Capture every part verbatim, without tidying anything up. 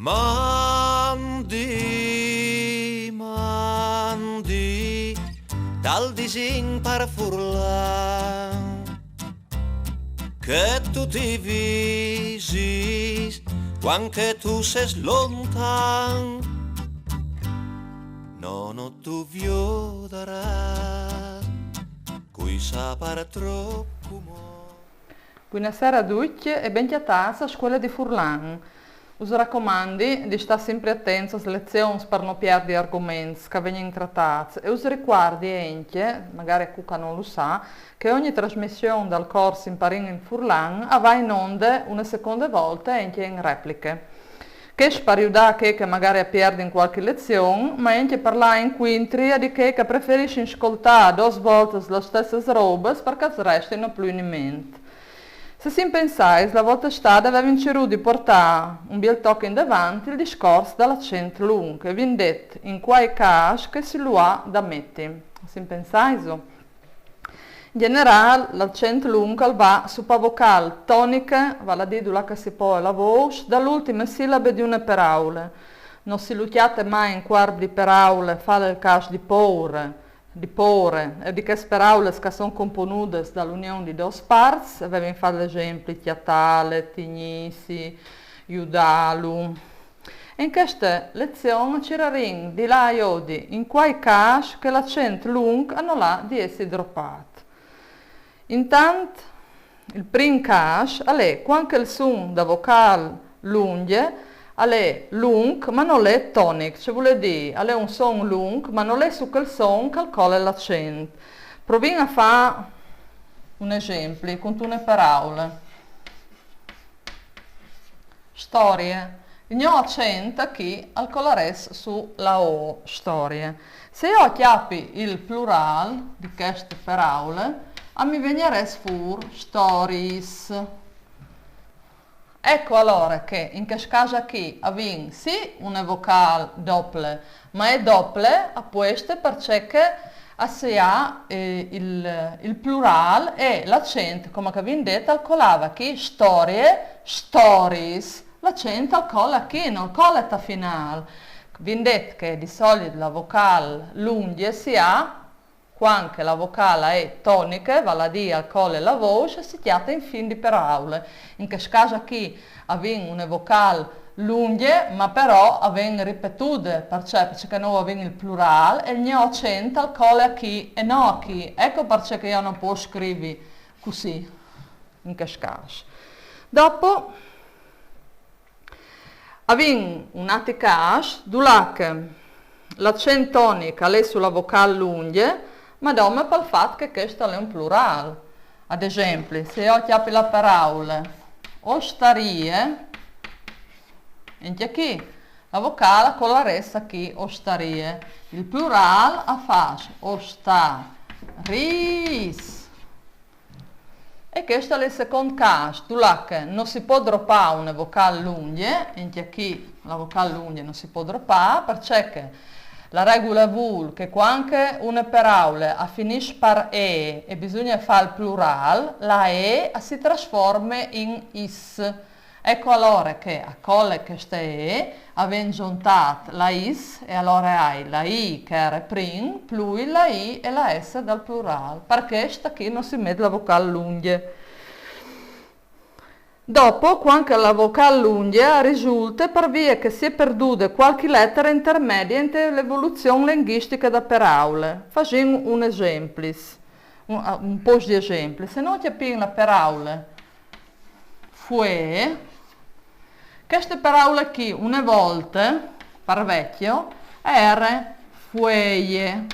Mandi, mandi, tal disin par furlan, che tu ti visis, quan che tu ses lontan, no, no tu viodaràs, cui sa par troppo mo. Buonasera a tutti e ben cjatâts a Scuola di Furlan. Us racomandi di stâ simpri atents as lezions par no pierdi argoments che a vegnin tratâts e us ricuardi encje, magari a cui che no lu sa, che ogni trasmission dal cors Imparìn in Furlan a va in onde une seconde volte encje in repliche. Chest par judâ chei che magari a pierdin cualchi lezion, ma encje par lâ incuintri a di chei che a preferissin scoltâ dôs voltas las stessas robas parcè che as restin plui in ment. Se si impensais, la volta stada a vevin cirût di puartâ un biel toc indevant il discors dal acent lunc e a vin det in cuâi câs che si lu à da meti. Si impensaiso? In gjenerâl, l'acent lunc al va su pa vocâl toniche, vâl a dî dulà che si poie la vôs, da l'ultime silabe di une peraule. No si lu cjate mai in cuarp di peraule, fâl il câs di poure, di pôre, e di chês peraules che a son componudes da l'union di dôs parts, a vevin fat l'esempli cjatâle, tignîsi, judâlu. E in cheste lezion a cirarìn di lâ a jodi in cuâi câs che l'acent lunc a nol à di jessi dropât. Intant, il prin câs al è cuant che il sun da vocâl lungje al è lunc, ma nol è tonic, ce vûl dî, al è un son lunc, ma nol è su chel son che al cole l'acent. Provìn a fâ un esempli cuntune peraule. Storie. Il gno acent achì al colarès su la o, storie. Se jo a cjapi il plurâl di cheste peraule, a mi vegnarès fûr stories. Eco alore che in chest câs achì a vin sì une vocâl dople, ma e je dople a pueste parcè che a si à, eh, il, il plurâl e l'acent, come che a vin det, al colave achì, storie, stories. L'acent al cole achì, nol cole ta finâl. Vin det che di solit la vocâl lungje si à cuant che la vocâl a è toniche, vâl a dî al cole la vôs e si cjate in fin di peraule. In chest câs achì a vin une vocâl lungje, ma però a ven ripetude, parcè? Parcè che nô a vin il plurâl e il gno acent al cole achì e no achì. Eco parcè che jo no pues scrivi cussì, in chest câs. Dopo a vin un altri câs, dulà che l'acent tonic al è su la vocâl lungje, ma dome pal fat che chest al è un plurâl. Ad esempli, se jo a cjapi la peraule ostarie, encje achì, la vocâl a colarès achì, ostarie. Il plurâl a fâs ostariis. E chest al è il secont câs, dulà che no si pues dropâ une vocâl lungje, encje achì la vocâl lungje no si pues dropâ, parcè che la regule a vûl che cuant che une peraule a finìs par e e bisugne fâ il plurâl, la e a si trasforme in is. Eco alore che a cole cheste e, a ven zontât la is e alore ai la i che a ere prin, plui la i e la s dal plurâl. Par chest achì no si met la vocâl lungje. Dopo, cuant che la vocâl lungje a risulte par vie che si è perdude cualchi letare intermedie inte la evoluzion linguistiche da peraule. Fasìn un esemplis, un, un pôcs di esemplis. Se nô a cjapìn la peraule fuee, cheste peraule chi, une volte, par vecjo, a ere fueie.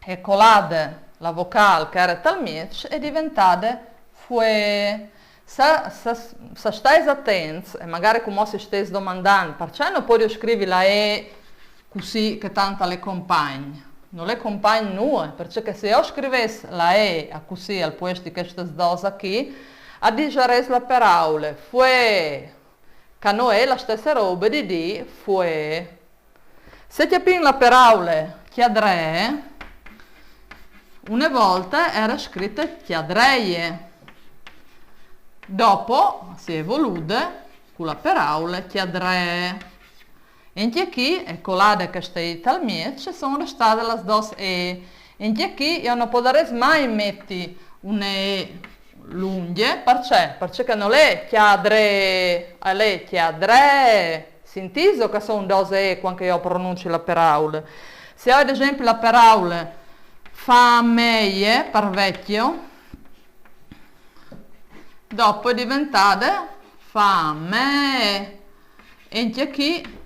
E colade la vocâl che a ere tal mieç e je deventade fuee. Se, se, se a stais atents, e magari cumò si stais domandant, parcè no podio scrivi la e cussì che tant al è compagn? Nol è compagn nuie, parcè che se jo scrivès la e a cussì al puest di chestas dôs achì, a disarès la peraule fuee, che no è la stesse robe di dî fuee. Se cjapìn la peraule cjadree, une volte a ere scrite cjadreie. Dopo si è evolude cu la peraule cjadree. E ancje chi, e colade cheste i tal mieç, e son restade las dôs e. E ancje chi jo no podarès mai meti une e lungje, parcè? Parcè che nol è cjadree, al è cjadree. Sintîso che a son dôs e cuant che jo o pronunci la peraule. Se jo, ad esempli, la peraule fameie, par vecjo, dopo e je deventade famee. E ancje chi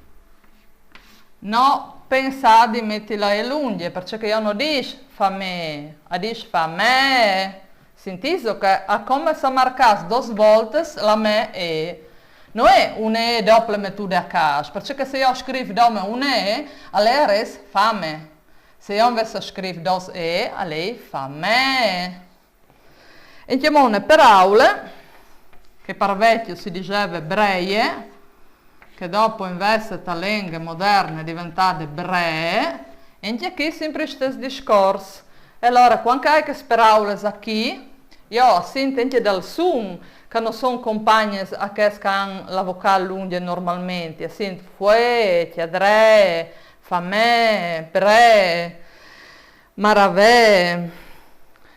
no pensâ di meti la e lungje, parcè che jo no dîs famee, a dîs famee. Sintîso che a come se a marcàs dôs voltis la mê e. No è une e dople metude a câs, parcè che se jo o scrîf dome une e, alore e rest fame. Se jo invezit o scrîf dôs e, alore famee. E ancjemò une peraule, che par vecjo si diseve breie, che dopo invezit ta lenghe moderne e je deventade bree, e ancje chi simpri il stes discors. E alore, cuant che o ai chês peraulis achì, jo o sint ancje dal sun, che no son compagnis a chês che a àn la vocâl lungje normalmentri, o sint fuee, cjadree, famee, bree, maravee.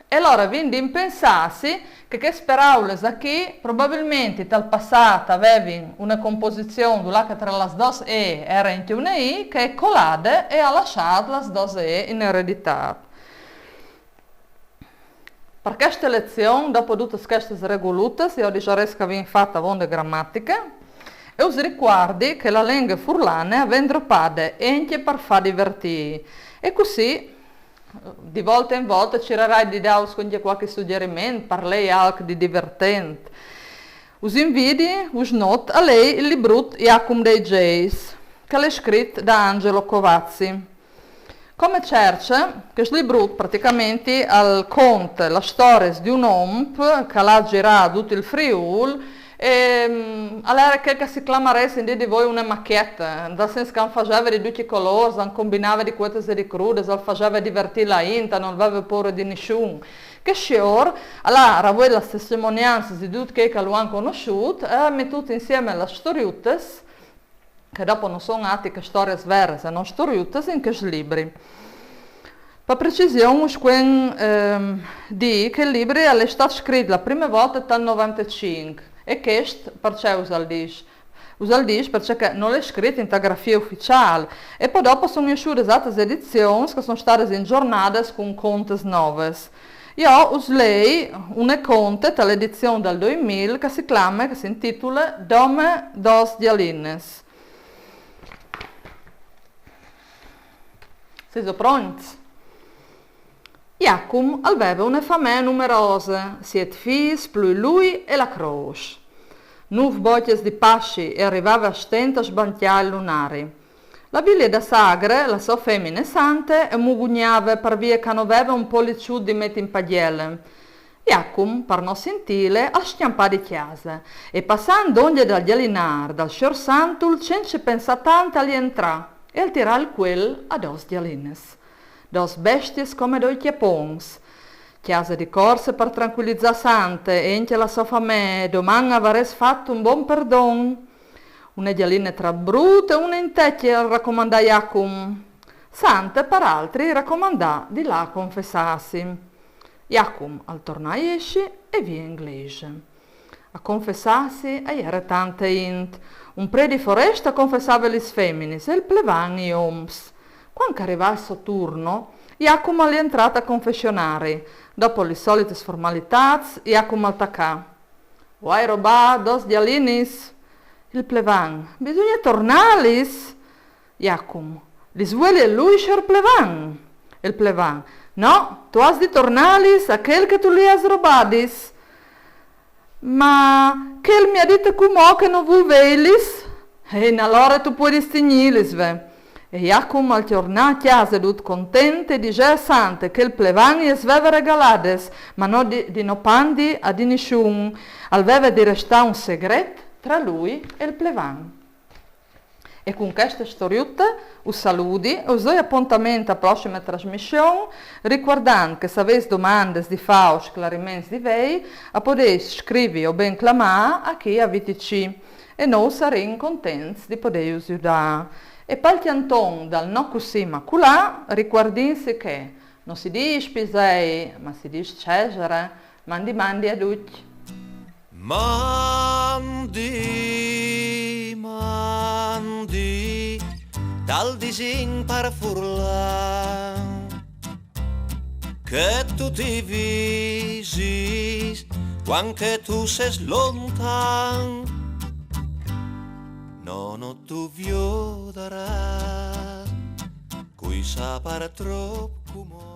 E alore o vin di impensâsi che chês peraulis achì probabilmentri tal passât a vevin une composizion dulà che tra las dôs e e jere ancje une i, che e je colade e e à lassât las dôs e in ereditât. Par cheste lezion, dopo dutis chestis regulutis, jo o disarès che o vin fat avonde gramatiche, e us ricuardi che la lenghe furlane e ven dropade ancje par fâ divertî. E cussì, di volte in volte, o cirarai di dâus ancje cualchi sugjeriment, par lei alc di divertent. Us invidi, us noti a lei il librut Jacum dai Zeis, che al è scrit da Angelo Covazzi. Come cerce, chest librut pratichementri al conte la storie di un om che al à zirât dut il Friûl, e mm, al jere chel che si clamarès in dì di vuê une machiette, dal sens che al faseve di ducj i colôrs, al combinave di cuetis e di crudes, al faseve divertî la int, nol veve pôre di nissun. Chest siôr al à ravuelt las testimoniancis di ducj chei che lu àn conossût e al à metût insiemi las storiutes, che dopo no son altri che storiis veris e no storiutes, in chest libri. Par precision, us cuen ehm, dî che il libri al è stât scrit la prime volte tal novantecinc, e chest parcè us al dîs? Us al dîs parcè che nol è scrit inta grafie uficiâl, e po dopo a son jessudes altris edizions che a son stadis inzornadis cun contis novis. Jo us lei une conte ta l'edizion dal doi mil che si clame, che si intitule Dome dôs gjalinis. Sêso pronts? Jacum al veve une famee numerose, siet fîs plui lui e la crôs. Nûf bocjis di passi e al rivave a stint a sbancjâ il lunari. La Vilie da Sagre, la sô femine Sante, e mugugnave par vie che no veve un poliçut di meti in pagjele. Jacum, par no sintîle, al scjampà di cjase e, passant dongje dal gjalinâr dal siôr Santul, cence pensâ tant al jentrà e al tirà il cuel a dôs gjalinis. Dôs bestiis come doi cjapons. Cjase di corse par trancuilizâ Sante e ancje la sô famee, doman o varès fat un bon perdon. Une gjaline trap brut e une in tecje, al racomandà Jacum. Sante, par altri, racomandà di lâ a confessâsi. Jacum al tornà a jessi e vie in glesie. A confessâsi e jere tante int. Un predi forest a confessave lis feminis e il plevan i oms. Cuant che al rivà il so turno, Jacum al jentrà tal confessionari. Dopo lis solitis formalitâts, Jacum al tacà: O ai robât dôs gjalinis. Il plevan: Bisugne tornâlis. Jacum: Lis vueli lui, siôr plevan? Il plevan: No, tu âs di tornâlis a chel che tu li âs robadis. Ma chel mi à dit cumò che no vûl vêlis. E in alore tu puedis tignîlis, ve. E Jacum al tornà a cjase dut content e disè a Sante che il plevan jes veve regaladis, ma no di, di no pandi a di nissun. Al veve di restâ un segret tra lui e il plevan. E cun cheste storiute us saludi e us doi apontament a prossime trasmission, ricuardant che se o vês domandis di fâ o sclariments di vei, o podês scrivi o ben clamâ achì a V T C. e nô o sarìn contents di podêus judâ. E pal cjanton dal nô cussì maculà, ricuardìnsi che no si dîs pisei, ma si dîs cesare, mandi mandi a ducj. Mandi, mandi, tal disìn par furlan, che tu ti visis quand che tu sês lontan. No, no tu viodarâs, cui sa par trop cumò.